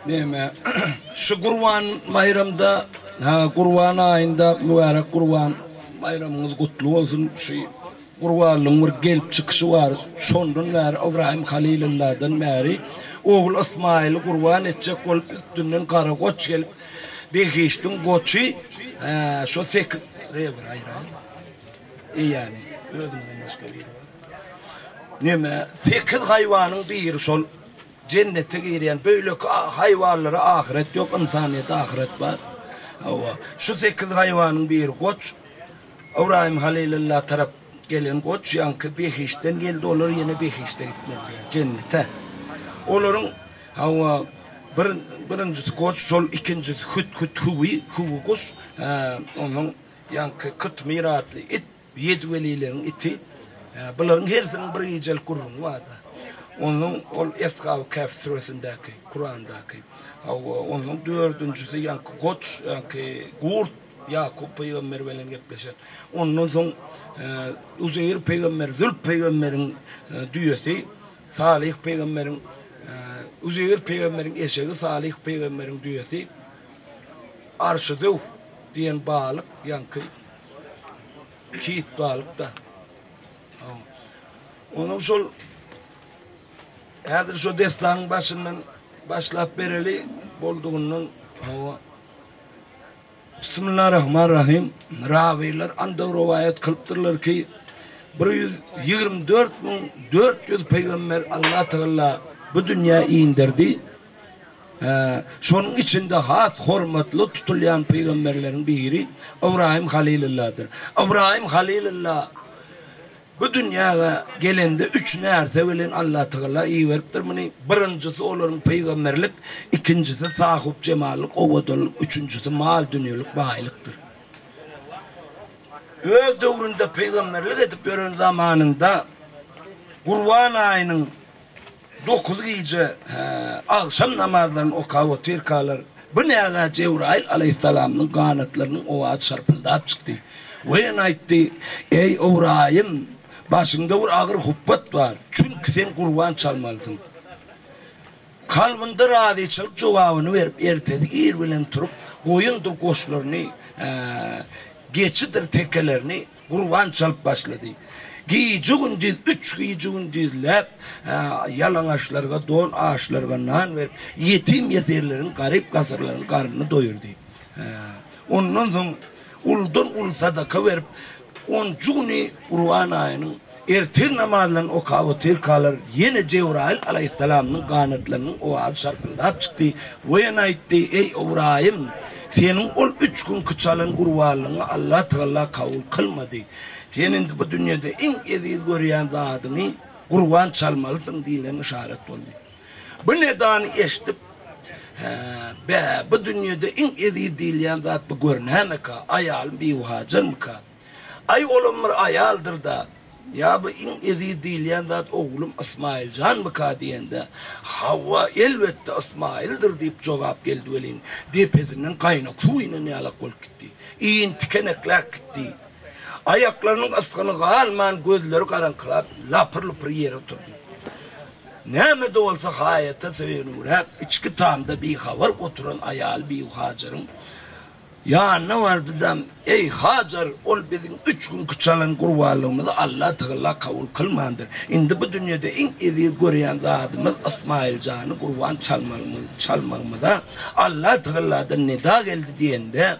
Neme, şu Gurban baýramda, ha, Gurban aýynda mübärek Gurban baýramyňyz gutly bolsun. Şu Gurbanlygyň bir gelip çykyşy bar. Şondan bäri Ybraýym Halylylladan bäri ogly Ysmaýyly gurban etjek bolup üstünden gara goç gelip, behişdiň goçy, hä, şo sekiz, bir aýraý. Eýäni, özüňden başga biri bar. Neme, sekiz haýwanyň biri şol jennete girýän, beýleki haýwanlara ahyret ýok, ynsanyýete ahyret bar. Hawa, şu sekiz haýwanyň biri goç. Ybraýym Halylylla tarap gelen goç ýaňky behiştden geldi, olar ýene behişde gitmeli diýýär, jennete. Olaryň, hawa, bir, birinjisi goç, şol ikinjisi hüt-hüt hüwi, hüwi guş, hä, onsoň ýaňky Kytmyr atly it, ýedi welileriň iti. Bularyň hersiniň bir gijelik gürrüňi bar-da. Onsoň ol Eshaby Käf süresindäki, Kurandaky. Hawa, onsoň dördünjisi ýaňky goç, ýaňky gurt Ýakup pygamber bilen gepleşen. Ondan soň Uzeýr pygamber, Zülp pygamberiň düýesi, Salyh pygamberiň, Uzeýr pygamberiň eşegi, Salyh pygamberiň düýesi, Arşy-zöwh diýen balyk, ýaňky kit balyk-da. Onuň şol häzir şo dessanyň başyndan başlap bereli boldugyndan hawa. Bismillarahmanrahim. Rawylar andag rowaýat kylypdyrlar ki, 124 400 pygamber Allah Tagala bu dünýä inderdi. Şonuň içinde has hormatly tutulýan pygamberleriň biri Ybraýym Halylylladyr. Ybraýym Halylylla bu dünýäge gelende üç närse bilen Allatagala iberipdir muny. Birinjisi olaryň pygamberlik, ikinjisi sahypjemallyk, owadanlyk, üçünjisi mal-dünýelik baýlykdyr. Öz döwründe pygamberlik edip ýören zamanynda Gurban aýynyň Dokuz gije agşam namazlaryny okap otyrkalar, bu nägä Jebraýyl alaýhyssalamyň ganatlarynyň owazy şarpyldap çykdy. We ýene aýtdy, Eý, Ybraýym! Başyňda bir agyr hupbat bar, çünki sen gurban çalmalysyň. Kalbynda razyçylyk jogabyny berip, ertesi ir bilen turup, goýundyr goçlaryny, geçidir tekelerini Gurban çalyp başlady. Gije-gündiz, üç gije-gündizläp, ýalaňaçlarga don, açlarga nan berip, ýetim-ýesirleriň, garyp-gasarlaryň garnyny doýurdy. Ondan soň uludan-uly sadaka berip, onunjy güni Gurban aýynyň ertir namazlaryny okap otyrkalar, ýene Jebraýyl alaýhyssalamyň ganatlarynyň owazy şarpyldap çykdy we ýene aýtdy, Eý, Ybraýym! Seniň ol üç günki çalan gurbanlygyňy Allatagala kabul kylmady. Sen indi bu dünýede iň eziz görýän zadyňy gurban çalmalysyň diýlen yşarat boldy. Bu nedany eşidip, Hä, bä, bu dünýede iň eziz diýilýän zat bu gör nämeka, aýalym Bibihajarmyka? Aý olam bir aýaldyr-da, ýa bu iň eziz diýilýän zat oglum Ysmaýyl janmyka diýende, Hawa, elbetde Ysmaýyldyr diýip jogap geldi welin, depesinden gaýnak suw inen ýalak bolup gitdi. Iýn tikenekläp gitdi. Aýaklarynyň ysgyny galman, gözleri garaňkylap, lapyr-lupur ýere oturdy. Näme-de bolsa haýata söýenibräk, içki tamda bihabar oturan aýaly Bibihajaryň Ýanyna bardy-da, Eý, Hajar, ol biziň üç günki çalan gurbanlygymyzy Alla Tagala kabul kylmandyr. Indi bu dünýede iň eziz görýän zadymyz Ysmaýyl jany gurban çalmagymyza Alla Tagaladan nida geldi diýende,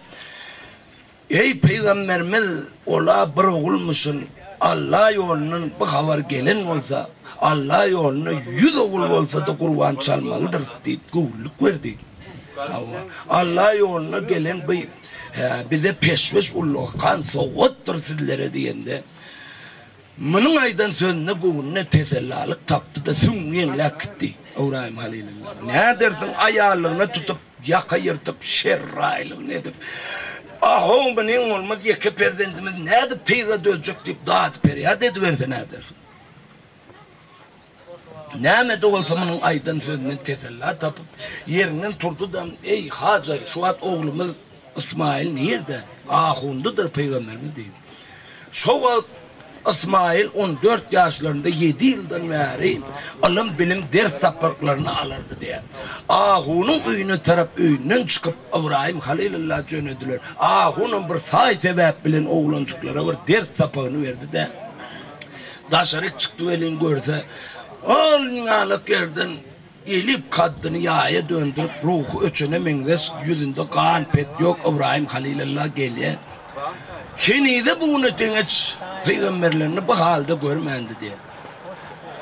Eý, pygamberimiz, ol-a bir ogulmyşyn, Alla ýolundan bu habar gelen bolsa, Alla ýolunda ýüz ogul bolsa-da gurban çalmalydyrys diýip göwünlik berdi. Hawa, Alla ýolunda gelen bu bize peşgeş ullakan sowgatdyr sizlere diýende, munuň aýdan sözünde göwnüne tesellalyk tapdy-da, süňňi ýeňläp gitdi. Ybraýym Halylylla, nädersiň, aýallygyna tutup, ýaka ýyrtyp, şerraýlygyny edip, A-how, munyň bolmaz, ýeke perzendimiz nädip tyga dözjek diýip dady-perýat ediberse nädersiň? Näme-de bolsa munuň aýdan sözünden tesella tapyp, ýerinden turdy-da, Eý, Hajar, şu wagt oglumyz Ysmaýyl nirde? Ahundydyr pygamberimiz diýdi. Şo wagt. Ysmaýyl 14 ýaşlarynda ýedi ýyldan bäri ylym-bilim ders sapaklaryny alardy diýýär. Ahunyň öýüne tarap öýünden çykyp, Ybraýym Halylylla jönediler. Ahunam bir saý-sebäp bilen oglanjyklara bir ders sapagyny berdi-de, daşaryk çykdy welin görse, ol ýalak ýerden Elip kaddyny ýaýa döndürip, ruhy öçene meňzeş, ýüzünde gan-pet ýok Ybraýym Halylylla gelýär. Henize bu güne deňeç pygamberlerini bu halda görmändi diýýär.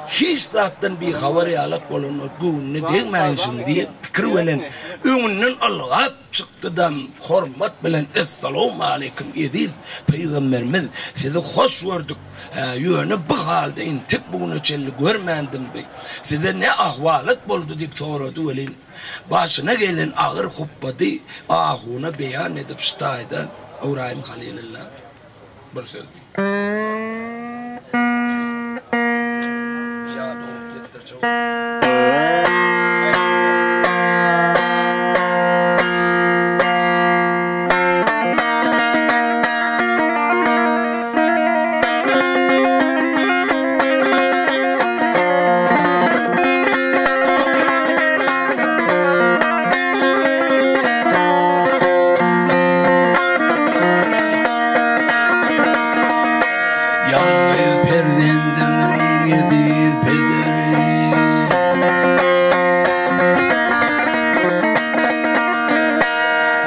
Hiç zatdan bihabar ýalak bolanda göwnüne degmäýinşin diýip pikir bilen öňünden ylgap çykdy-da, hormat bilen Essalawmaleýkim, eziz pygamberimiz, sizi hoş gördük. Hä, ýöne bu halda entek bu güne çenli görmändim bi. Size ne ahwalat boldy diýip sorady welin, başyna gelen agyr hupbady ahuna beýan edip şu taýda Ybraýym Halylylla bir söz diýdi. Ýalňyz perzendimiň eziz pederi.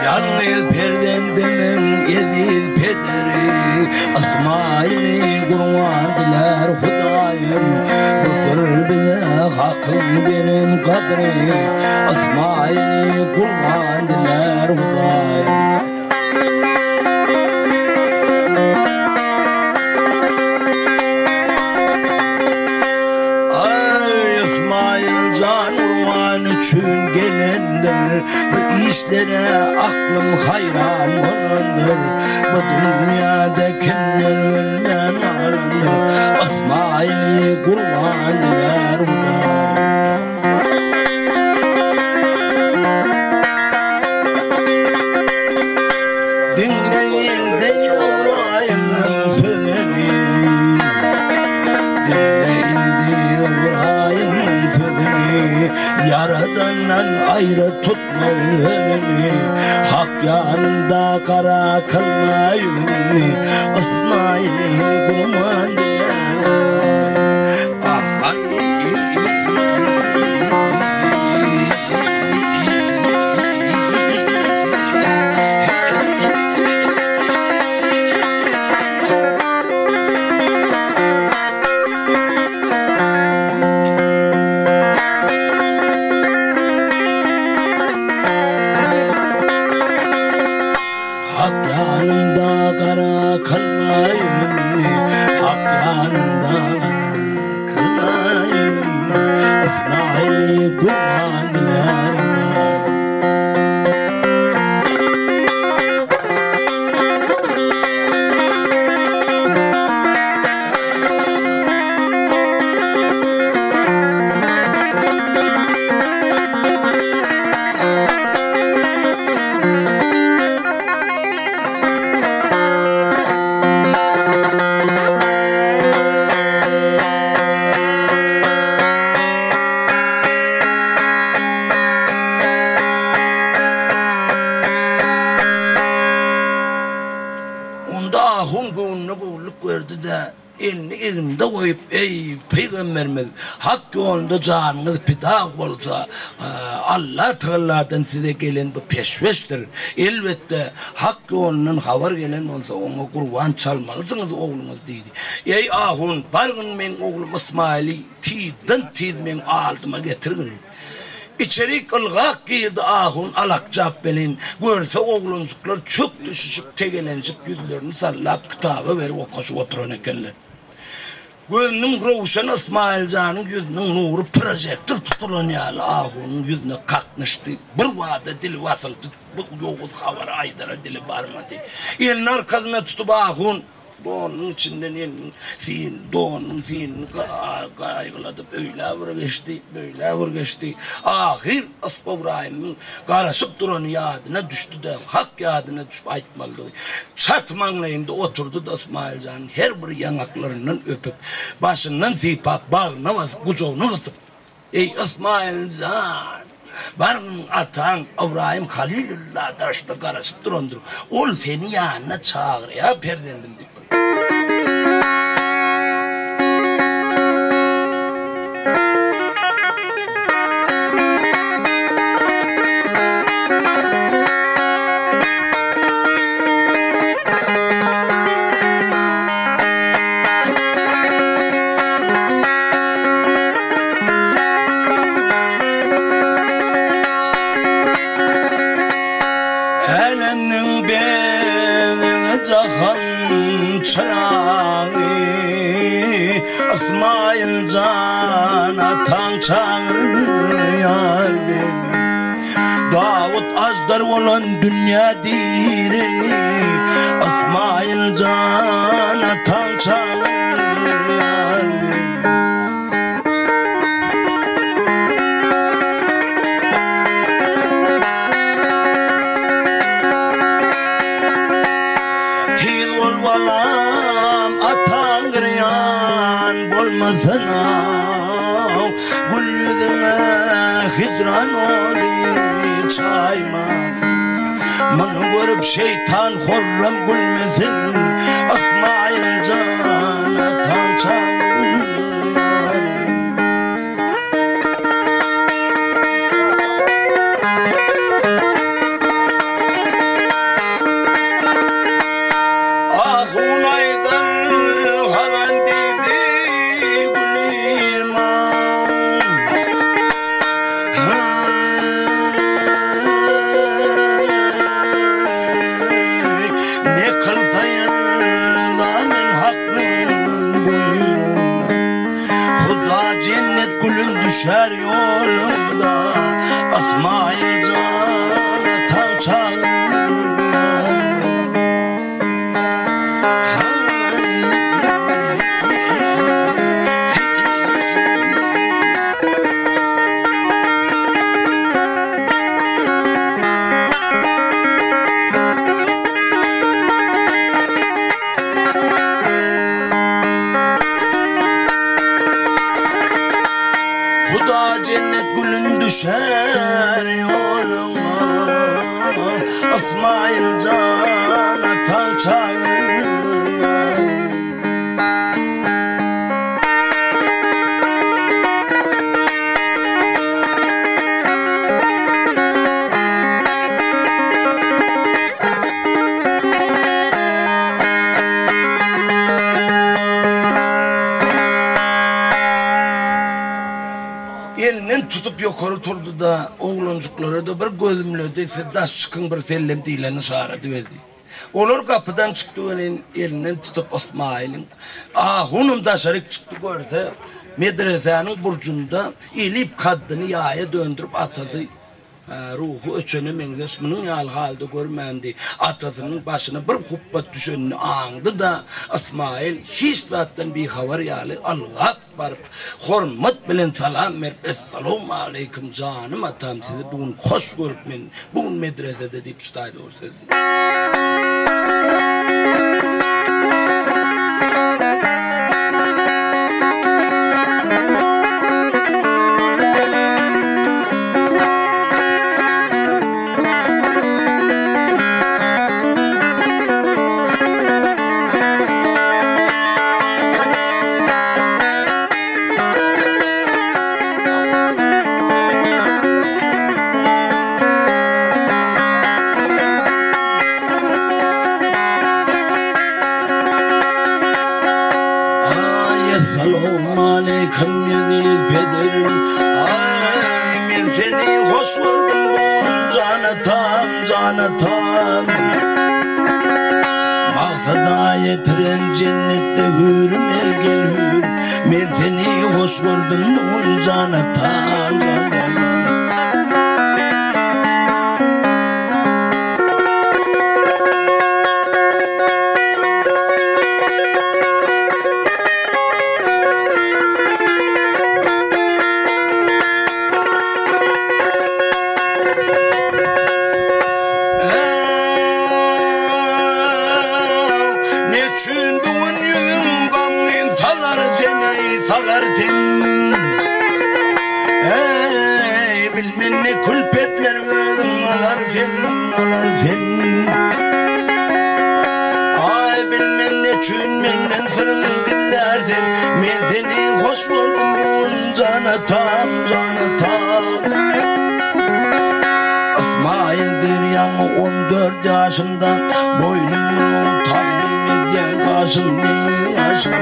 Ýalňyz perzendimiň eziz pederi. Ysmaýyly gurban dilär Hudaýym. Budur bize Hakyň beren gadry. Ysmaýyly gurban dilär Hudaýym. Aý, Ysmaýyl jan gurban üçin gelendir, Bu işlere aklym haýran bolandyr. Bu dünýäde kimler ölmän galandyr, Ysmaýyly gurban dilär Hudaý. Diňleýin-de Ybraýymyň sözüni, Diňle indi Ybraýymyň sözüni, Ýaradandan aýra tutmagyn özüňi, Hak ýanynda gara kylma ýüzüňi, Ysmaýyly gurban dilär Hudaý. Hak ýanynda gara kylma ýüzüňi, Hak ýanynda kylma ýüzüňi, Ysmaýyly gurban dilär Hudaý. Onda ahun göwnüne göwünlik berdi-de, Elini egninde goýup, Eý, pygamberimiz, Hak ýolunda janyňyz pida bolsa, Allatagaladan size gelen bu peşweşdir. Elbetde, Hak ýolundan habar gelen bolsa, oňa gurban çalmalysyňyz ogluňyz diýdi. Eý, ahun, bargyn meň oglum Ysmaýyly tizden-tiz meň aldyma getirgin. Içerik ylgap girdi ahun alakjap welin, görse oglanjyklar çök düşüşip tegelenjik ýüzlerini sallap kitaba berip okaşyp oturan ekenler. Gözüniň röwşen Ysmaýyljanyň ýüzüniň nury prožektor tutulan ýaly ahunyň ýüzüne kaknyşdy. Bir bada dili basyldy, bu ýowuz habary aýdara dili barmady. Elini arkasyna tutup ahun. Donunyň içinden eliniň syýyny, donunyň syýyny gaýgyladyp öýlä bir geçdi, beýlä bir geçdi. Ahyr Ybraýymyň garaşyp durany ýadyna düşdi-de, hak ýadyna düşüp aýtmalydygy. Çat maňlaýynda oturdy-da Ysmaýyl janyň her bir ýaňaklaryndan öpüp, başyndan sypap, bagryna basyp, gujagyna gysyp, Eý, Ysmaýyl jan! Bargyn ataň Ybraýym Halylylla daşda garaşyp durandyr. Ol seni ýanyna çagyrýar, perzendim diýip bir. Älemniň bezegi jahan çyragy, Ysmaýyl jan ataň çagyrýar seni. Dawut aždar bolan dünýä diregi, Ysmaýyl jan ataň çagyrýar seni. Tiz bol balam ataň girýan bolmasana Gül ýüzüňe hijran ody çaýma Muny görüp şeýtan horram gülmesin Ysmaýyl jan ataň çagyrýar. Ahun aýdar haban diýdi Gülima. Ne kylsaýyn zamin Haknyň buýrugyna. Huda jennet gülün düşär ýoluňda, Ysmaýyl jan ataň çagyrýar. Huda jennet gülün düşer ýoluňa Ysmaýyl jan ataň çagyrýar. Elinden tutup ýokary turdy-da, oglanjyklara-da bir gözümledi, siz daş çykyň bir sellem diýlen yşaraty berdi. Olar gapydan çykdy welin, elinden tutup Ysmaýylyň ahunam daşaryk çykdy görse, medresäniň burjunda elip kaddyny ýaýa döndürip atasy Ruhy öçene meňzeş munuň ýaly halda görmändi. Atasynyň başyna bir hupbat düşenini aňdy-da, Ysmaýyl hiç zatdan bihabar ýaly ylgap baryp, hormat bilen salam berip, Essalawmaleýkim, janym atam, sizi bu gün hoş görüp men, bu gün medresede diýip şu taýda bir söz. Aý essalawmaleýkim eziz pederim Aý men seni hoş gördüm bu gün jan atam jan atam Maksada ýetiren jennetde hüýrüm eý gel hüýr Men seni hoş gördüm bu gün jan atam jan atam. Külpetleri özüň alar sen, alar sen. Aý bilmen neçün menden syryň gizlär sen, Men seni hoş gördüm bu gün jan atam, jan atam. Ysmaýyl diýr ýaňy 14 ýaşymda, Boýnum munuň tagzym edýän gaşym, gaşym.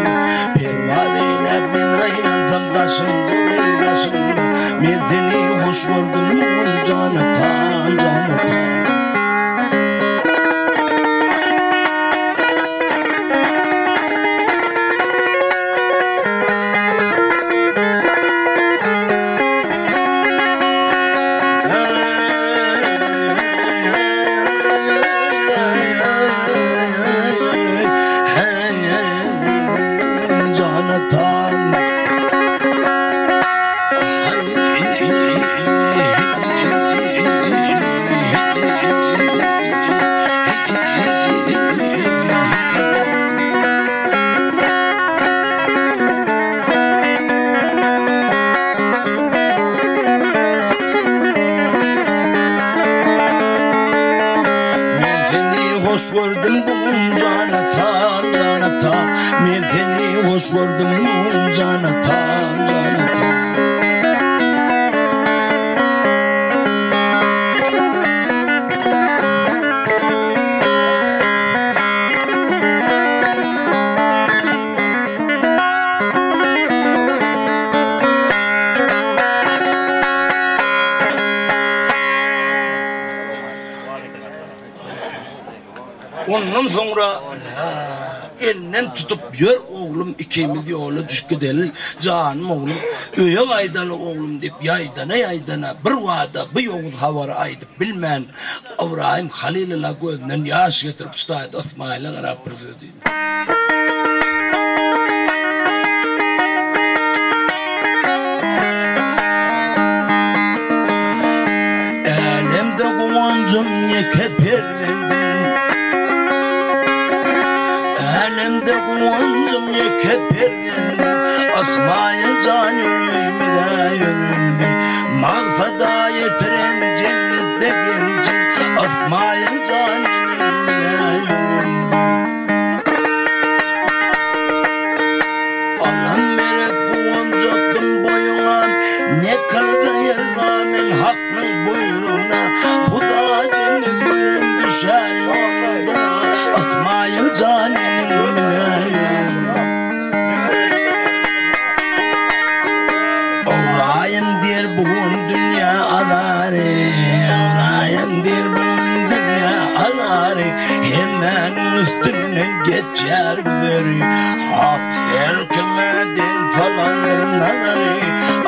Perwaz eýläp men aýlansam daşyňda, daşyňda. Men seni hoş gördüm jan atam, jan atam. Men seni hoş gördüm bu gün jan atam, jan atam. Men seni hoş gördüm bu gün jan atam, jan atam. Ondan soňra elinden tutup, Ýör, oglum, ikimiz ýola düşüp gideli, janym oglum, öýe gaýdaly, oglum diýip, ýaýdana-ýaýdana, birbada bu ýowuz habary aýdyp bilmän, Ybraýym Halylyla gözünden ýaş getirip, şu taýda Ysmaýyla garap bir söz diýdi. Älemde guwanjym ýeke perzendim Älemde guwanjym ýeke perzendim Ysmaýyl jan ýüregimize ýöründi Maksada ýetiren jennetde genjim Ysmaýyl jan inim bile ýöründi Alan berip guwanjakdym boýuňa, Ne kyldy ýerda men Haknyň buýrugyna, Huda jennet göýüm düşer ýolumda, Ysmaýyl jan meniň bile ýörüň. Ybraýym diýr bu gün dünýä azary, Ybraýym diýr bu gün dünýä azary, Hemmäniň üstünden geçýär güzeri, Hak her kime deň salandyr nazary,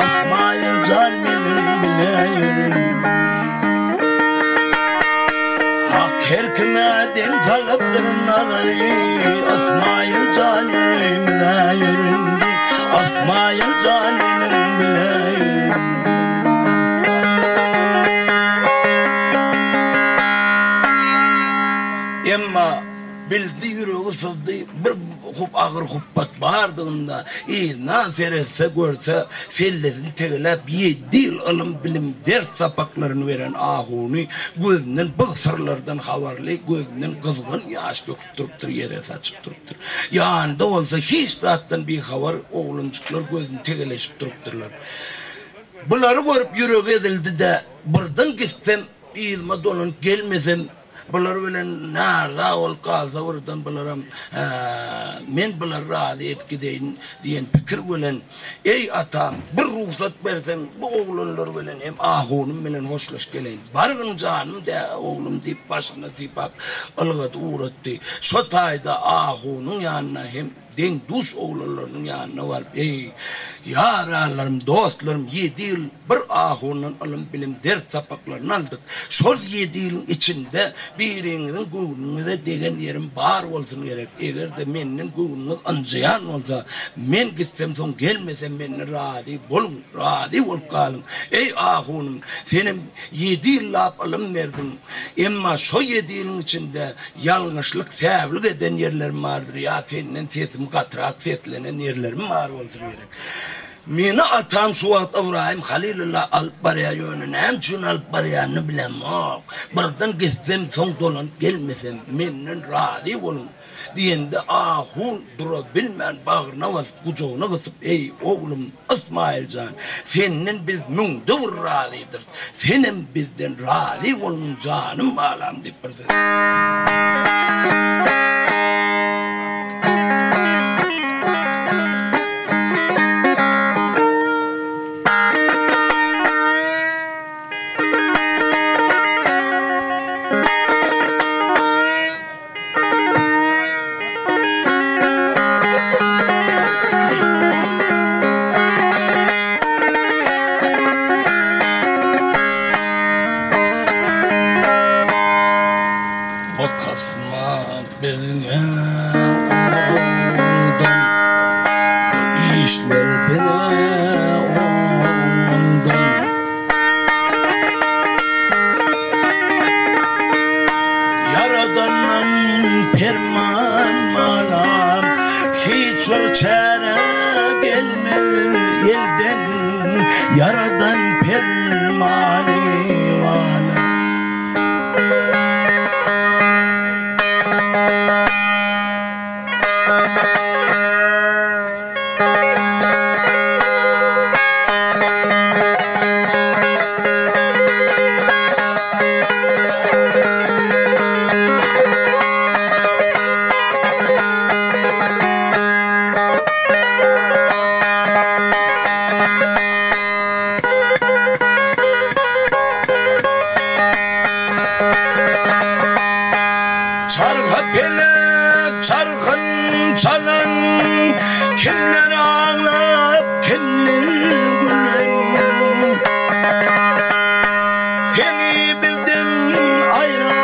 Ysmaýyl jan meniň bile ýörün. Hak her kime deň salypdyr nazary, Ysmaýyl jan ýüregimize ýöründi, Ysmaýyl jan meniň bile ýöründi. Emma bildi ýüregi syzdy, bir agyr hupbat bardygynda, yzyna seretse, görse, sellesini tegeläp, ýedi ýyl ylym-bilim, ders sapaklaryny beren ahuny gözünden bu syrlardan habarly, gözünden gyzgyn ýaş döküp durupdyr, ýere saçyp durupdyr. Ýanynda bolsa hiç zatdan bihabar oglanjyklar gözüni tegeleşip durupdyrlar. Bulary görüp ýüregi ezildi-de, Birden gitsem, yzyma dolanyp gelmesem, Bular bilen närza bolup galsa birden bularam, Hä, men bulary razy edip gideýin diýen pikir bilen, Eý, atam, bir rugsat berseň, bu oglanlar bilen hem ahunym bilen hoşlaşyp geleýin. Bargyn janym dä, oglum diýip, başyndan sypap, ylgady ugratdy. Şo taýda ahunyň ýanyna hem deň-duş oglanlarynyň ýanyna baryp, Eý, ýaranlarym, dostlarym, ýedi ýyl bir ahundan ylym-bilim, ders sapaklaryny aldyk. Şol ýedi ýylyň içinde biriňiziň göwnüňize degen ýerim bar bolsun gerek. Eger-de menden göwnüňiz ynjaýan bolsa, men gitsem soň gelmesem menden razy boluň, razy bolup galyň. Eý, ahunym, senem ýedi ýyllap ylym berdiň. Emma şo ýedi ýylyň içinde Ýalňyşlyk, säwlik eden ýerlerim bardyr, ýa senden sesim gatyrak seslenen ýerlerim bar bolsa gerek. Meni atam şu wagt Ybraýym Halylylla alyp barýar, ýöne näme üçin alyp barýanyny bilemok. Birden gitsem, soň dolanyp gelmesem, menden razy boluň diýende, ahun dura bilmän bagryna basyp, gujagyna gysyp, Eý, oglum Ysmaýyl jan, senden biz müňde bir razydyrys, senem bizden razy bolgun janym balam diýip bir söz. Bu kysmat bizge ondan, Bu işler bize ondan. Ýaradandan perman malam, Hiç bir çäre gelmez elden, Ýaradan permany wala. Çarha pelek çarhyn çalan, Kimler aglap, kimler gülen. Seni bizden aýra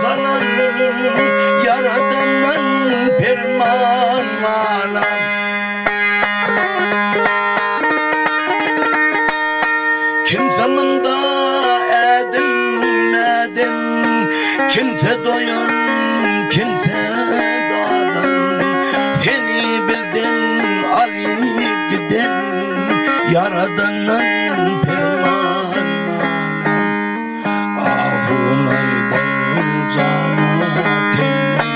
salan, Ýaradandan perman balam. Kimse munda ädim äden, Kimse doýan, kimse dadan, Seni bizden alyp giden, Ýaradandan perman maňa. Ahun aýdar jana tenden.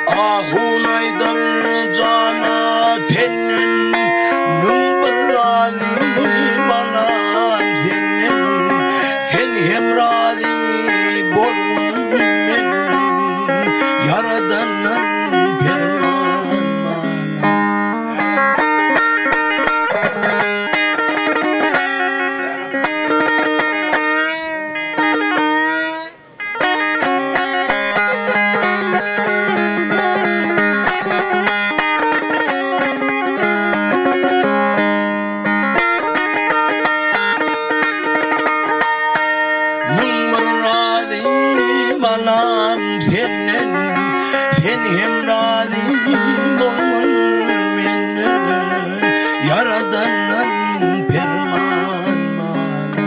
Ahun aýdar jana tenden, 1001 razy balam senden, Sen hem razy bolgun menden, Ýaradandan perman balam. 1001 razy balam senden, Sen hem razy bolgun menden, Ýaradandan perman balam.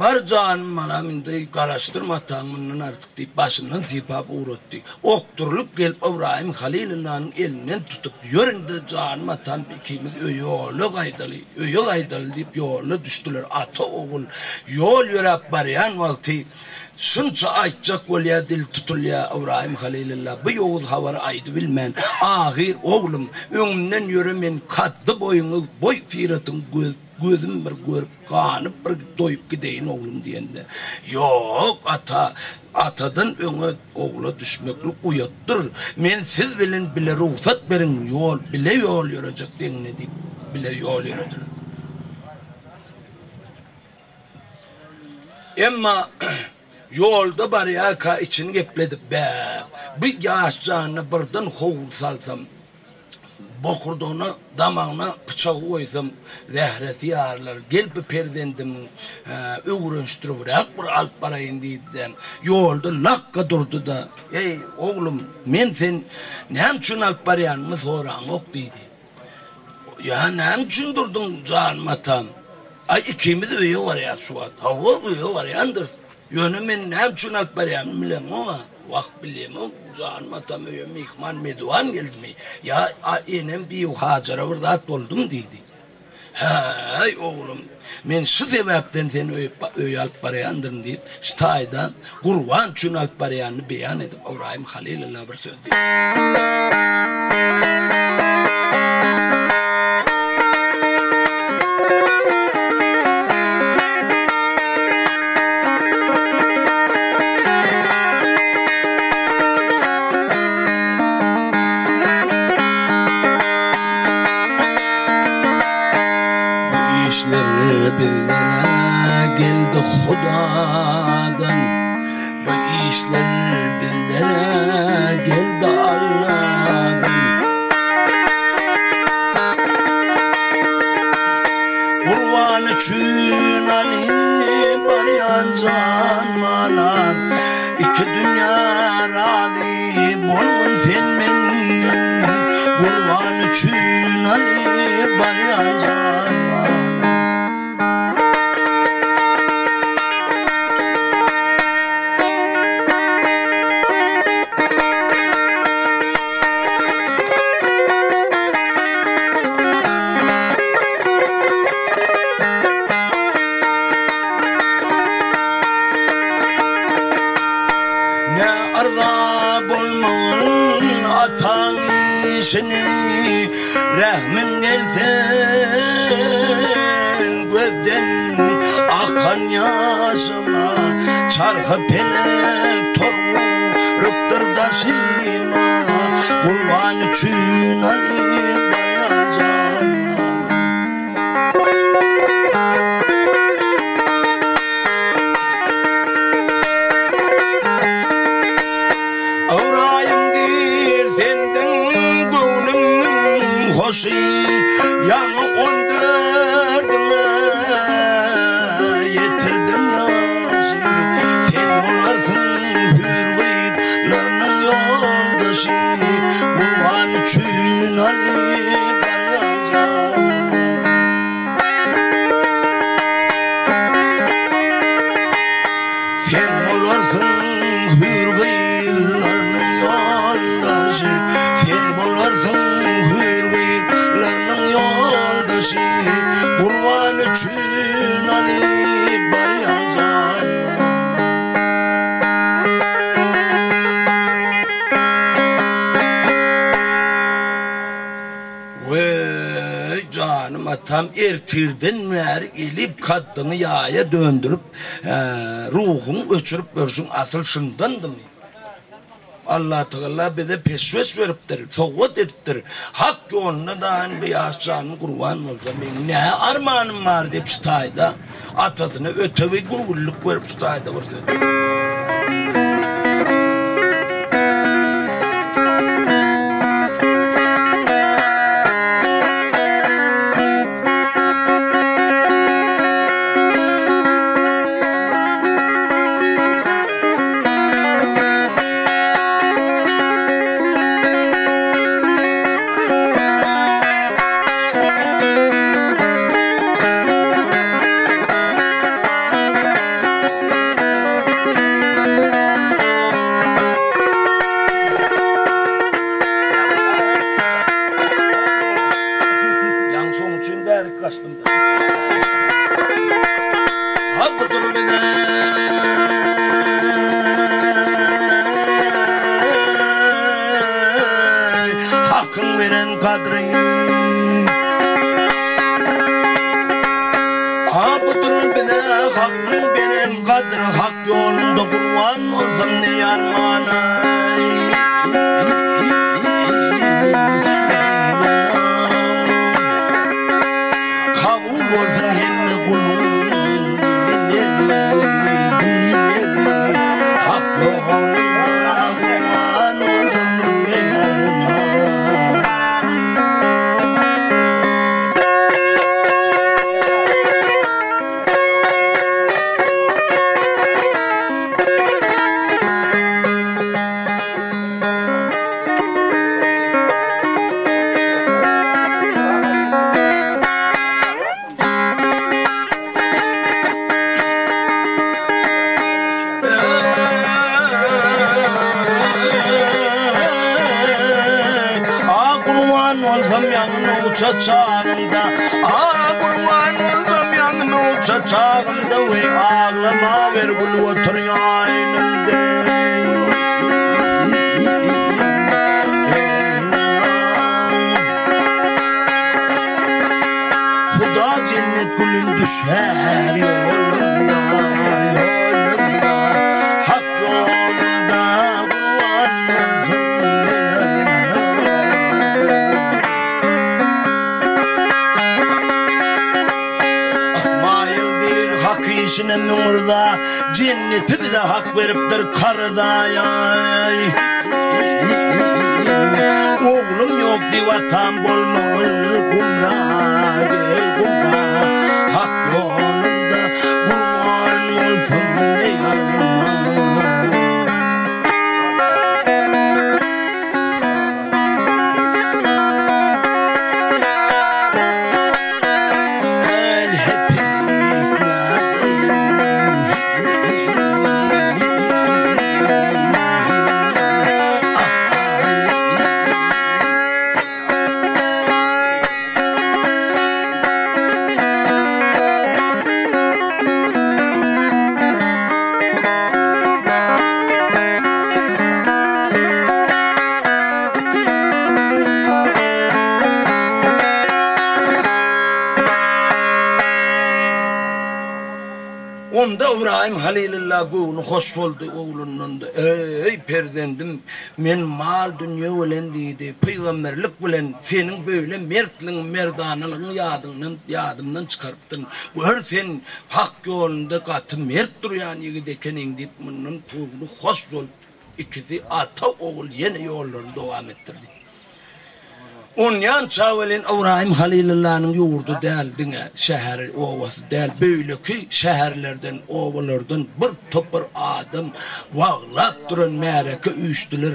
Bar janym balam indi garaşdyrma ataň mundan artyk diýip başyndan sypap ugratdy. Okdurylyp gelip Ybraýym Halylyllanyň elinden tutup ýör indi janym atam ikimiz öýe ýola gaýdaly öýe gaýdaly diýip ýola düşdüler ata ogul ýol ýöräp barýan wagty Şunça aýtjak bolýar, dil tutulýar, Ybraýym Halylylla bu ýowuz habary aýdybilmän, ahyr, Oglum, öňümden ýöre, men kaddy-boýuňy, boý-syratyňy gözüm bir görüp, ganyp bir doýup gideýin, oglum diýende, Ýok, ata, atadan öňe ogla düşmeklik uýatdyr. Men siz bilen bile rugsat beriň, ýol, bile ýol ýörejek deňine diýip, bile ýol ýörediler. Emma. Ýolda barýarka içini gepledip, Bä, bu ýaş janyna birden howul salsam, bokurdagyna, damagyna pyçagy goýsam, zähresi ýarylar, gel bu perzendimiň öwrenişdiribräk bir alyp baraýyn diýdi-de, ýolda lakga durdy-da, Eý, oglum, men sen näme üçin alyp barýanymy soraňok diýdi. Ýa näme üçin durduň, janym atam? Aý, ikimiz öýe barýas şu wagt. Hawa, öýe barýandyrys. Ýöne men näme üçin alyp barýanymy bileňok-a. Wah, bilemok, janym atam öýe myhman meduwan geldimi? Ýa enem Bibi Hajara bir zat boldumy diýdi. Häý, oglum, men şu sebäpden seni öýe alyp barýandyryn diýip, şu taýda gurban üçin alyp barýanyny beýan edip, Ybraýym Halylylla bir söz diýdi. Bu işler bizlere geldi Hudadan, Bu işler bizlere geldi Alladan. Gurban üçin alyp barýan jan malam, Iki dünýä razy bolgun sen menden, Gurban üçin alyp barýan jan malam. Ne arza bolmagyn ataň işini, Rehmiň gelsin gözden akan ýaşyma, Çarhy pelek tor urupdyr daşyma, Gurban üçin alyp barýan janymy. Ybraýym diýr sendiň göwnümiň hoşy, Ýaňy on dördüňe ýetirdim ýaşy. Sen bolarsyň hüýr gyzlarynyň ýoldaşy, Gurban üçin alyp barýan janymy. Sen bolarsyň hüýr gyzlarynyň ýoldaşy, Sen bolarsyň hüýr gyzlarynyň ýoldaşy, Gurban üçin alyp barýan janlar. Weý, janym atam, ertirden bäri gelip kaddyňy ýaýa döndürip, ruhuňy öçürip ýörşüň asyl şundandymy? Allatagala bize peşweş beripdir, sowgat edipdir. Hak ýolunda daýym bu ýaş janym gurban bolsa, meň nä armanym bar diýip şu taýda atasyna ötewi göwünlik berip şu taýda bir söz. Ýaňy şoň üçin bärik gaçdym. Hak bize. Hakyň beren gadry. Ha budur bize Hakyň beren gadry Hak ýolunda gurban bolsam ne ýarmana. Kabul bolsun hemme guluň dilegi, dilegi. nowça çagymda, A gurban bolsam ýaňy nowça çagymda, Weý aglamawer gülüp otur ýaýnymda. Huda jennet gülün düşär ýolunda, ýolunda, Hak ýolunda gurban bolsun Ysmaýyl diýr hak işine müňürza, Jenneti bize hak beripdir karzaý. Oglum ýok diýip atam bolmagyl gumra, gel gumra, Hak ýolunda gurban bolsam ýarma. Onda Ybraýym Halylylla göwni hoş boldy oglundan-da, Eý, perzendim, men mal-dünýe bilen diýdi, pygamberlik bilen seniň beýle mertligiňi, merdanalygyňy ýadyňdan, ýadymdan çykarypdyryn. Gör, sen Hak ýolunda gaty mert durýan ýigit ekeniň diýip, mundan göwni hoş bolup, Ikisi ata-ogul ýene ýollaryny dowam etdirdi. Onýança welin Ybraýym Halylyllanyň ýurdy däl, diňe şäheri, obasy däl, beýleki şäherlerden, obalardan bir topar adam waglap duran märeke üýşdüler.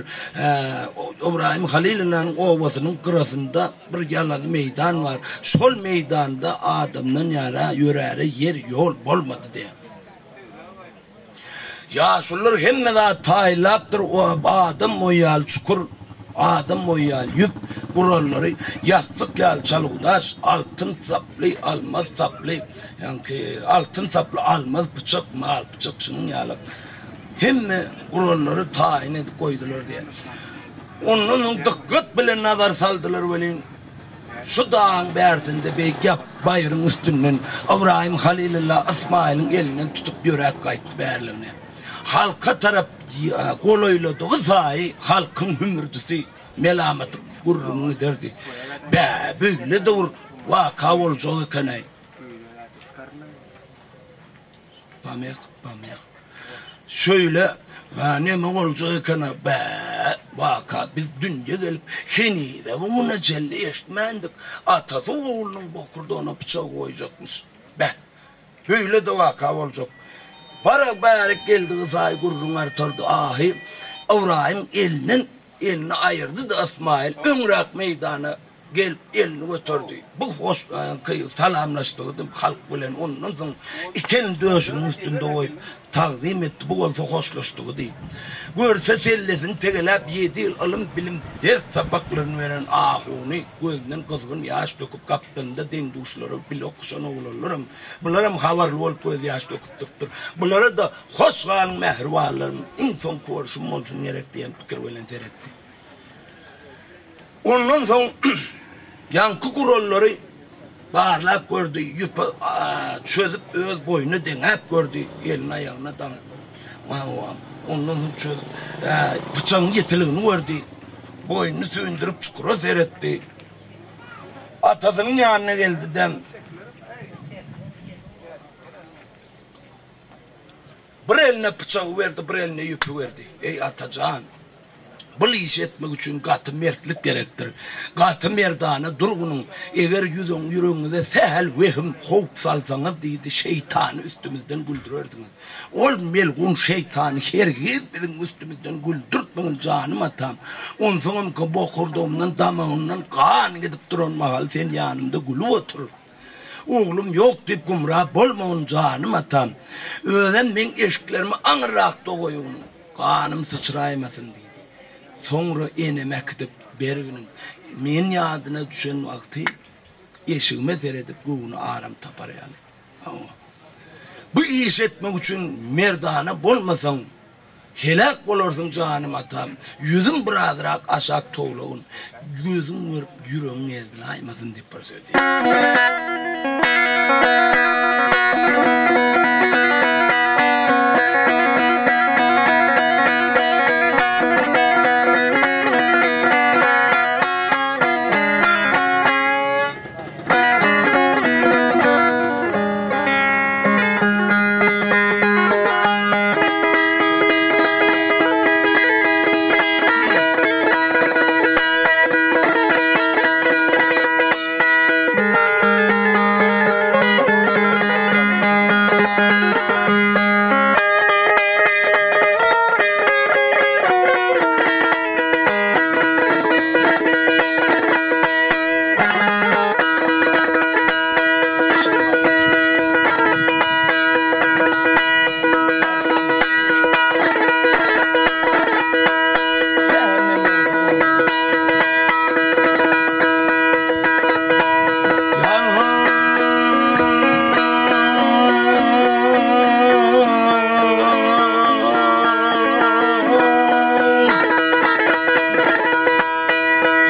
Ybraýym Halylyllanyň obasynyň gyrasynda bir ýalazy meýdan bar. Şol meýdanda adamdan ýara ýöräre ýer, ýol bolmady diýýär. Ýaşulular hemme zat taýynlapdyr, adam boýy ýaly çukur, adam boýy ýaly ýüp, gurallary ýassyk ýaly çalgydaş, altyn saply, almaz saply, ýaňky altyn saply almaz pyçak, mal pyçak şunuň ýaly hemme gurallary taýyn edip goýdular diýýär. Ondan soň dykgat bilen nazar saldylar welin, Şu dagyň bärsinde beýik ýap baýryň üstünden Ybraýym Halylylla Ysmaýylyň elinden tutup ýöräp gaýtdy bärligine. Halka tarap golaýladygy saýy halkyň hümürdisi, melamaty gürrüňi giderdi. Bä, beýle-de bir waka boljak eken-aý. Pameh, pameh. Şöýle neme boljak eken-a, bä, waka, biz dünýä gelip, henize bu güne çenli eşitmändik. Atasy oglunyň bokurdagyna pyçak goýjakmyş. Bä, beýle-de waka boljak. Bara bärik geldigi saýy gürrüň artardy. Ahy, Ybraýym elinden elini aýyrdy-da, Ysmaýyl öňräk meýdana Gelip elini göterdi. Bu hoş salamlaşdygydy halk bilen. Ondan soň iki elini döşüniň üstünde goýup, tagzym etdi. Bu bolsa hoşlaşdygydy. Görse sellesini tegeläp ýedi ýyl ylym-bilim ders sapaklaryny beren ahuny gözünden gyzgyn ýaş döküp gapdalynda deň-duşlary bile okuşan oglanlaram, bularam habarly bolup gözýaş döküp durupdyr. Bulara-da hoş galyň mähribanlarym, iň soňky görşüm bolsun gerek diýen pikir bilen seretdi. Ondan soň ýaňky gurallary barlap gördi, ýüpi çözüp öz boýuna deňäp gördi, elini aýagyna daňyp. Ondan soň çözüp, pyçagyň ýitiligini gördi, boýnuny süýndürip çukura seretdi. Atasynyň ýanyna geldi-de. Bir eline pyçagy berdi, bir eline ýüpi berdi. Eý, ata jan! Bul işi etmek üçin gaty mertlik gerekdir. Gaty merdana durgunyň, eger ýüzüň ýüregiňize sähel wehim, howp salsaňyz, diýdi, şeýtany üstümizden güldürersiňiz. Ol melgun şeýtany hergiz biziň üstümizden güldürtmegin, janym atam. Onsoňam bokurdagymdan, damagymdan gan gidip duran mahaly sen ýanymda gülüp otur. Oglum ýok diýip gümra bolmagyn janym atam. Özem meň eşiklerimi aňyrrakda goýuň, ganym syçraýmasyn diýdi. Soňra enemi äkidip berginiň men ýadyna düşen wagty. Eşigime seredip göwni aram tapar ýaly. Hawa. Bu işi etmek üçin merdana bolmasaň, heläk bolarsyň janym atam. Ýüzüň birazrak aşak towlagyn. Gözüň görüp ýüregiň ezdilaýmasyn diýip bir söz diýdi.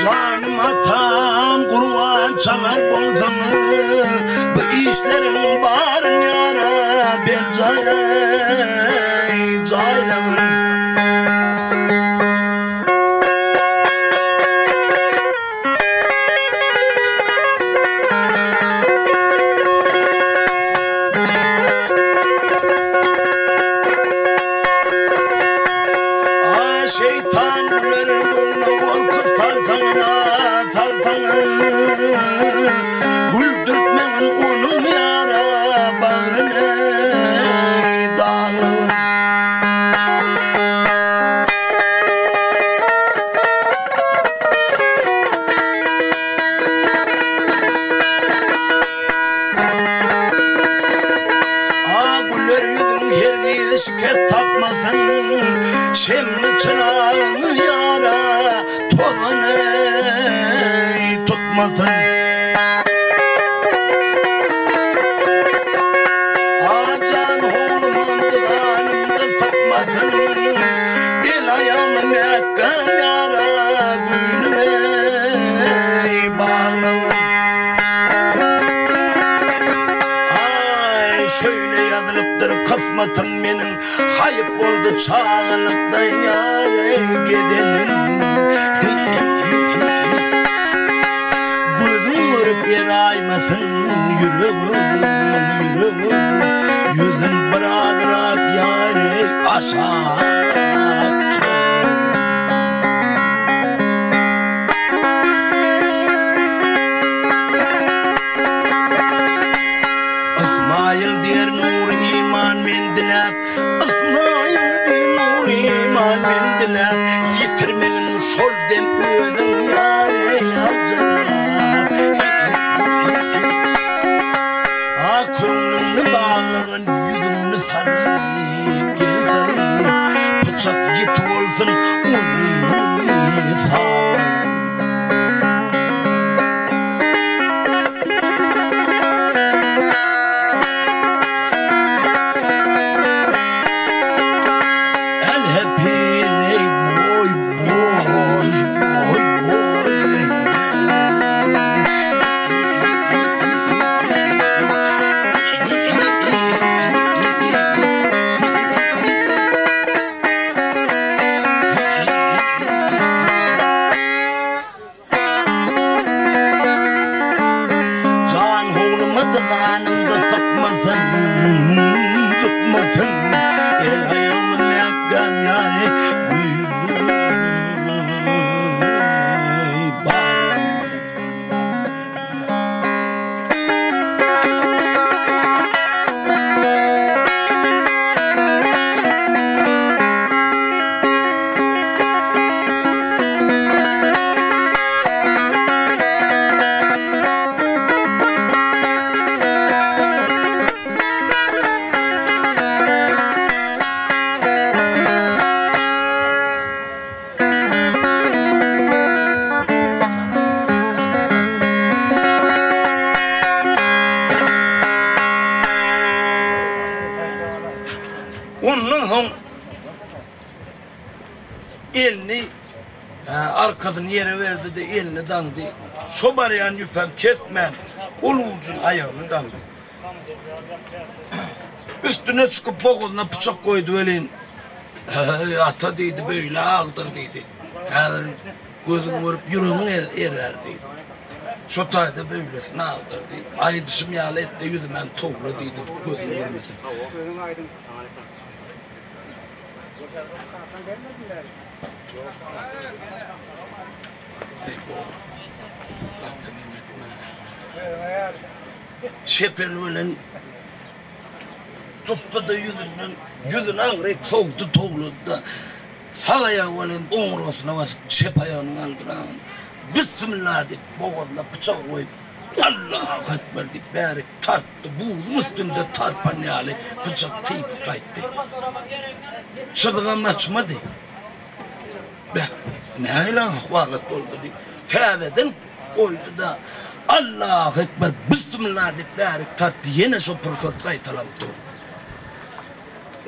Janym atam gurban çalar bolsaňyz, bu işleriň baryn ýara berjaý jaýlagyn. A şeýtan güler göwne gorky salsaňyz-a, salsaňyz. Güldürtmegin onuň ýara bagryny daglagyn. A güler ýüzüň hergiz şikes tapmasyn, Şemli çyragyň ýara tozany tutmasyn. A jan howlumam dyzanymda sypmasyn, El-aýagymy mäkäm ýara güýlüme baglagyn. Aý, şeýle ýazylypdyr kysmatym meniň, Haýyp boldy çagalykda ýar gezenim. Gözüň görüp ýeraýmasyn ýüregim, ýüregim, Ýüzüm birazrak ýary aşak Ysmaýyl diýer nury iman men diläp, Ysmaýyl diýr nury iman men diläp, Ýetirmegin şol dem özüň ýar-eý A köňlüňni baglagyn ýüzüňni salyp gelsin, Pyçak ýiti bolsun ony sap. Jan howluma dyzanymda sykmasyn, sykmasyn, El-aýagymy mäkäm ýary güýlüp baglasyn. Elini arkasyny ýere berdi-de, elini daňdy. Şo barýan ýüpem kesmän, ol ujuny aýagyny daňdy. Üstüne çykyp bogazyna pyçak goýdy welin, Heý, ata diýdi, beýle agdyr diýdi. Häzir gözüň görüp ýüregiň erär diýdi. Şo taýda beýlesini agdyr diýdi. Aýdyşym ýaly et-de ýüzümäm towla diýdi, gözüň görmesin. Çep eli bilen tutdy-da ýüzünden, ýüzüni aňryk sowdy, towlady-da, sag aýagy bilen oňurgasyna basyp, çep aýagynyň aldyna Bissimilla diýip, bogazyna pyçagy goýup, Allahu ekber diýip, bärik tartdy, buzuň üstünde tarpan ýaly pyçak typyp gaýtdy. Çyzygam açmady. Beh, nähili ahwalat boldy diýip, täzeden goýdy-da, Allahu ekber, bismillah diýip bärik tartdy, ýene şo pursat gaýtalanyp durdy.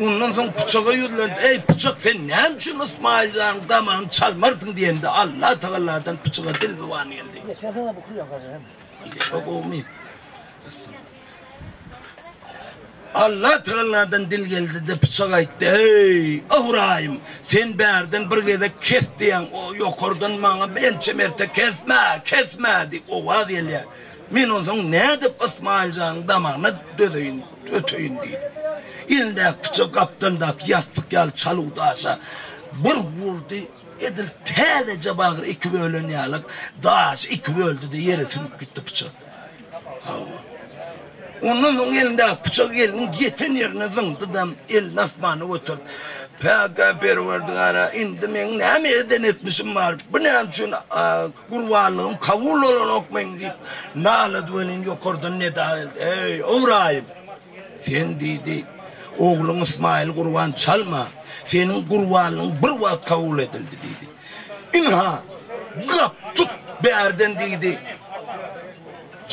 Ondan soň pyçaga ýüzlendi, Eý, pyçak, sen näme üçin Ysmaýyl janyň damagyny çalmarsyň diýende, Allah tagaladan pyçaga dil-zyban geldi. Gowumy? Allah tagaladan dil geldi-de, pyçak aýtdy, Eý, Ybraýym, sen bärden bir gezek kes diýýäň, o ýokardan maňa ençe merte kesme, kesme diýip owaz gelýär. Men onsoň nädip Ysmaýyl janyň damagyna dözeýin, öteýin diýdi. Elindäki pyçagy gapdalyndaky ýassyk ýaly çaluw daşa bir urdy, edil täzeje bagry iki bölen ýalyk daşy iki böldi-de ýere sümüp gitdi pyçak. Hawa. Ondan soň elindäki pyçagy eliniň ýeten ýerine zyňdy-da, elini asmana göterip, Päk-ä Perwerdigara, indi meň näme eden etmişim bar? Bu näme üçin gurbanlygym kabul bolanok meň diýip, nalady welin, ýokardan nida geldi, Eý, Ybraýym! Sen diýdi, ogluň Ysmaýyly gurban çalma, seniň gurbanlygyň bir wagt kabul edildi diýdi. Ynha, gap tut bärden diýdi.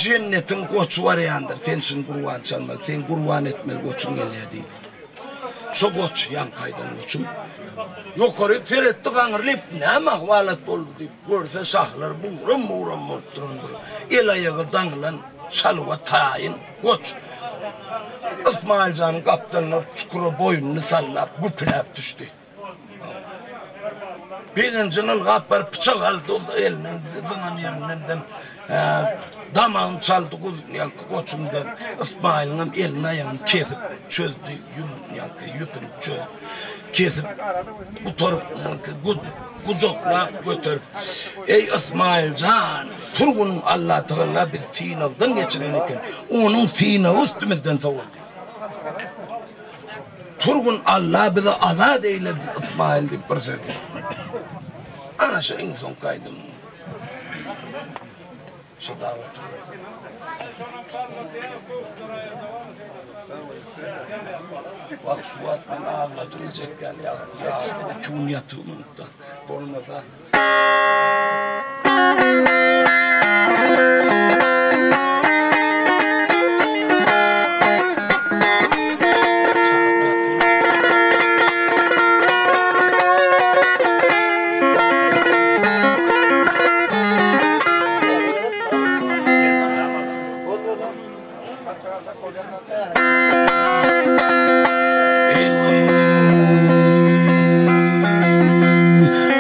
Jennetiň goçy barýandyr, sen şuny gurban çalmaly, seň gurban etmeli goçuň gelýär diýdi. Şo goç, ýaňky aýdan goçum. Ýokaryk seretdi gaňrylyp, näme ahwalat boldy diýip, görse şahlary bugram-bugram bolup duran bir el-aýagy daňylan çaluwa taýyn goç. Ysmaýyl janyň gapdalyna çukura boýnuny sallap, güpüläp düşdi. Begenjini ylgap baryp pyçak aldy, ol elinden zyňan ýerinden dem damagyny çaldy ýaňky goçuňdan. Ysmaýylyň hem elini aýagyny kesip çözdü, ýaňky ýüpüni çözüp, kesip gutaryp, gujaklap göterip, Eý Ysmaýyl jan, tur gün Allatagala bizi synagdan geçiren eken, onuň synagy üstümizden sowuldy. Tur gün Alla bizi azat eýledi Ysmaýyl diýip bir söz diýdi. Ana şu iň soňky aýdym. Çydap otur. Wah şu wagt men agladyljek ýaly ýa iki gün ýatybym bolmasa.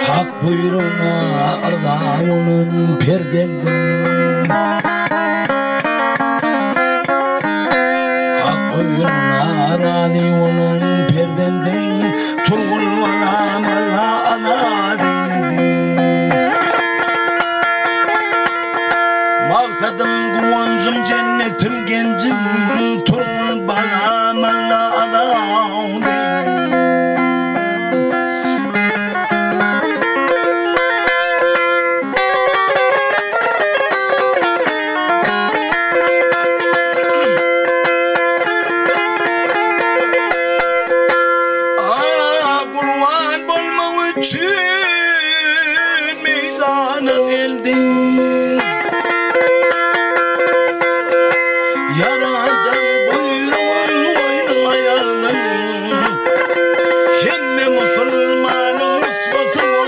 Hak buýrugyna yrza bolan perzendim. Hak buýrugyna razy bolan perzendim. Turgul balam Alla azat eýledi. Maksadym guwanjym jennetim genjim Turgul balam Alla azat eýledi. Ah gurban bolmak üçin meýdana geldim. Ýaradan buýrugyn boýnuňa ýazdym. Hemme musulmanyň nusgasy bol.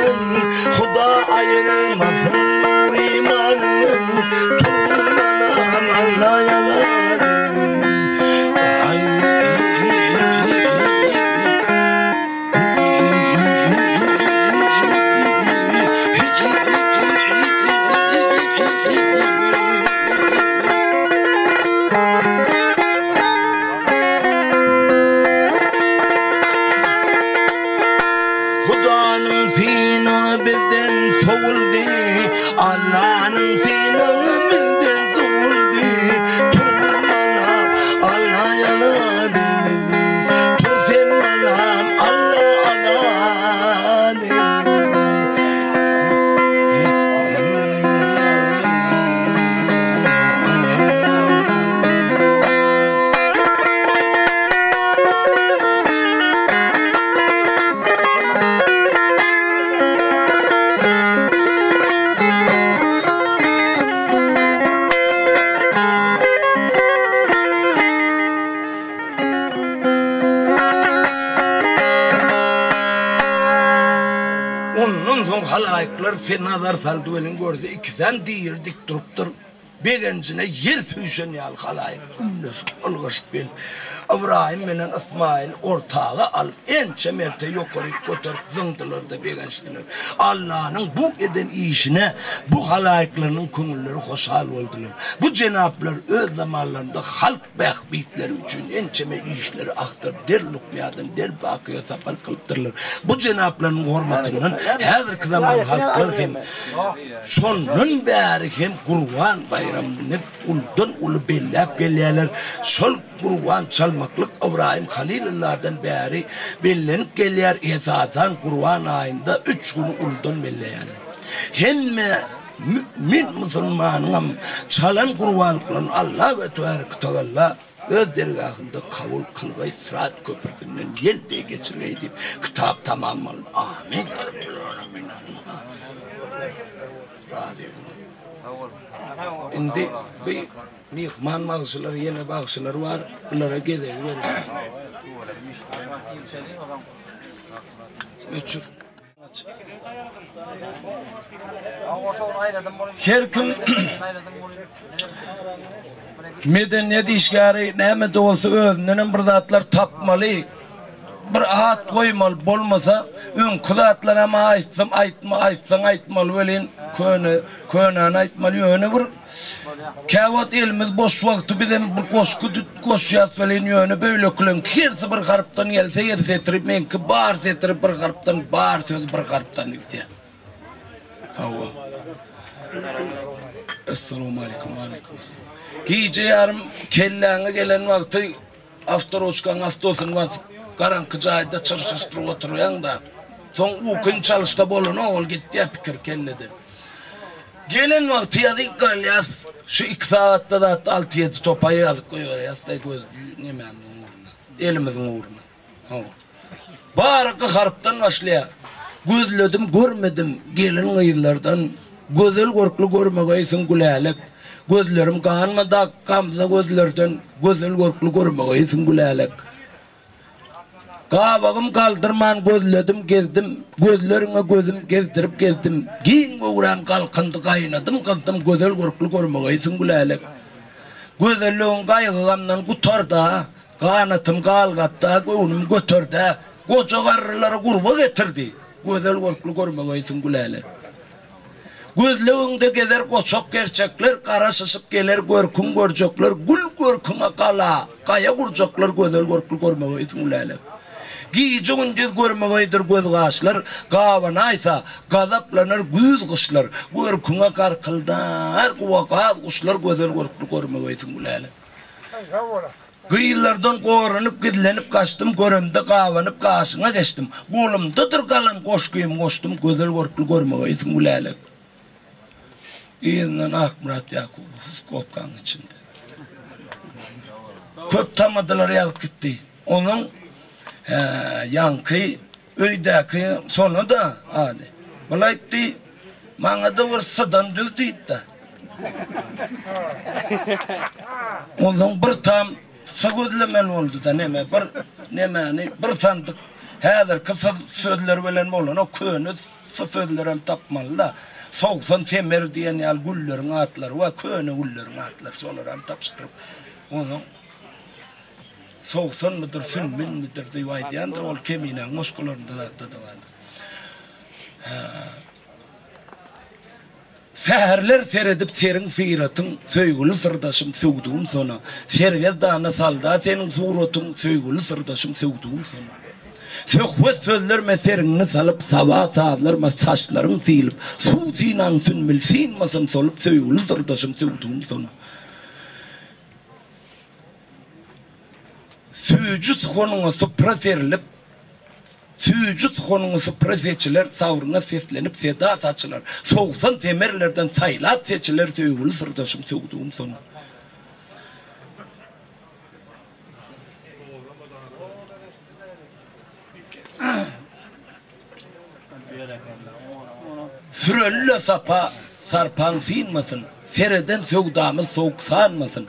ýanyňdan, Huda aýyrmasyn nur imanyňdan, Tur balam Alla ýalady. Hudanyň synagy bizden sowuldy, Allanyň synagy bizden sowuldy. Tur balam, Alla ýalady. Tur sen balam, Alla alady. Ondan soň halaýyklar nazar saldy welin görse ikisem diri dik durupdyr. Begenjine ýer süýşen ýaly halaýyk ümleşip, ylgaşyp gelip, Ybraýym menen Ysmaýyly ortaga alyp, ençe merte ýokaryk göterip zyňdylar-da begenişdiler. Allanyň bu eden işine bu halaýyklarynyň köňülleri hoşal boldular. Bu jenaplar öz zamanlarynda halk bähbitleri üçin ençeme işleri agtaryp, der lukýadan der bakyýa sapar kylypdyrlar. Bu jenaplarynyň hormatyndan häzirki zaman halklar hem Şondan bäri hem Gurban baýramyny uludan-uly belläp gelýärler. Şol gurban çalmaklyk Ybraýym Halylylladan bäri bellenip gelýär. Esasan Gurban aýynda üç güni uludan belleýärler. Hemme mümin musulmanyňam çalan gurbanlyklaryny Alla we Tebarek Tagalla Öz dergahynda kabul kylgaý Syrat köprüsinden ýel deý geçirgeý diýip kitap tamam boldy. Amin ýa Rabbel Alemin. Razy boluň. Indi bu myhman bagşylar ýene bagşylar bar. Bulara gezegi bereli. Öçür. Her kim medeniýet işgäri näme-de bolsa özündenem bir zatlar tapmaly, bir at goýmaly, bolmasa öňki zatlaram aýtsam aýtma, aýtsaň aýtmaly welin köne könäni aýtmaly ýöne bir Käwagt elimiz boş wagty bizem bir goşgy goşýas welin ýöne beýlekileň hersi bir harpdan gelse her setiri meňki bar setiri bir harpdan bar sözi bir harpdan gidýär. Hawa. Essalamualeýkum waleýkum esselam. Gije ýarym kelläňe gelen wagty Awtoruçkaň awtosyny basyp, garaňky jaýda çyrşaşdyryp oturýaň-da. Soň ukyň çalyşda bolanok, ol gitýär pikir kellede. Gelen wagty ýazyp galýas. Şu iki sagatda zatda alty-ýedi topaý ýazyp goýberýäs-de göz nemämiziň ugruna, elimiziň ugruna. Hawa. Bary gyharypdan başlaýar. Gözledim, görmedim gelin-gyzlardan Gözel görkli görmegeýsiň gülälek. Gözlerim ganmady ak gamza gözlerden Gözel görkli görmegeýsiň gülälek. Gabagym galdyrman gözledim, gezdim, Gözleriňe gözüm gezdirip gezdim. Giň göwräm galkyndy, gaýnadym, gyzdym, Gözel görkli görmegeýsiň gülälek. Gözelligiň gaýgy-gamdan gutar-da, Ganatym galgatda, göwnüm göterde, Goja garrylary gurba getirdi, Gözel görkli görmegeýsiň gülälek. Gözlegiňde gezer goçak gerçekler, Gara şyşyp geler görküň görjekler, Gül görküňe gala, gaýa gurjaklar, Gözel görkli görmegeýsiň gülälek. Gije-gündiz görmegeýdir göz-gaşlar, Gabanaýsa, gazaplanar güýz-gyşlar, Görküňe garkyldar guwa gaz-guşlar, Gözel görkli görmegeýsiň gülälek. Gyzlardan goranyp gizlenip gaçdym, Göremde gabanyp gaşyňa geçdim. Golumdadyr galam goşgym goşdum, Gözel görkli görmegeýsiň gülälek. Yzyndan Akmyrat Ýakubow skobkaň içinde. Köp tamadylar ýazyp gitdi. Onuň ýaňky Öýdäki Sona-da ady. Bul aýtdy, Maňa-da bir sydan düz diýdi-de. Onsoň bir tam sy gözlemeli boldy-da, neme, bir nemäni, bir sandyk häzirki sözler bilen bolanok, köne. Arassa sözlerem tapmaly-da. Sogsan semer diýen ýaly gülleriň atlary bar, köne gülleriň atlary, şolaram tapyşdyryp, onsoň sogsanmydyr, sünbülmidir diýip aýdýandyr, ol Keminäň goşgularynda zatda-da bardyr. Hä. Säherler seredip seriň syratyň, Söýgüli syrdaşym, söwdügim sona. Sergezdana salda seniň suratyň, Söýgüli syrdaşym, söwdügim sona. Söhbet sözlerme seriňni salyp, Saba sazlarma saçlaryň sylyp, Suw synaň sünbül synmasyn solup, Söýgüli syrdaşym, söwdügim sona. Süýji suhanyňa supra serilip, Süýji suhanyňa supra seçiler, Sabryňa seslenip seda saçylar, Sogsan semerlerden saýlap seçiler, Söýgüli syrdaşym, söwdügim sona. Süreli-le sapa, sarpaň synmasyn, Sereden söwdamyz sowuk sanmasyn.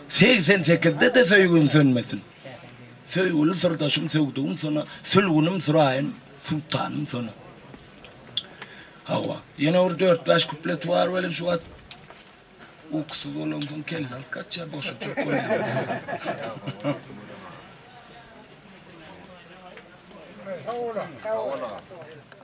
8 sekizde-de söýgim sönmesin. Söýgüli syrdaşym söwdügim sona, Sülgünim Suraýym, sultanym sona. Hawa, ýene bir dört-bäş kupleti bar welin şu wagt ukusyz bolansoň kelle alyp gaçýar, boşajak bolýar. Sag boluň.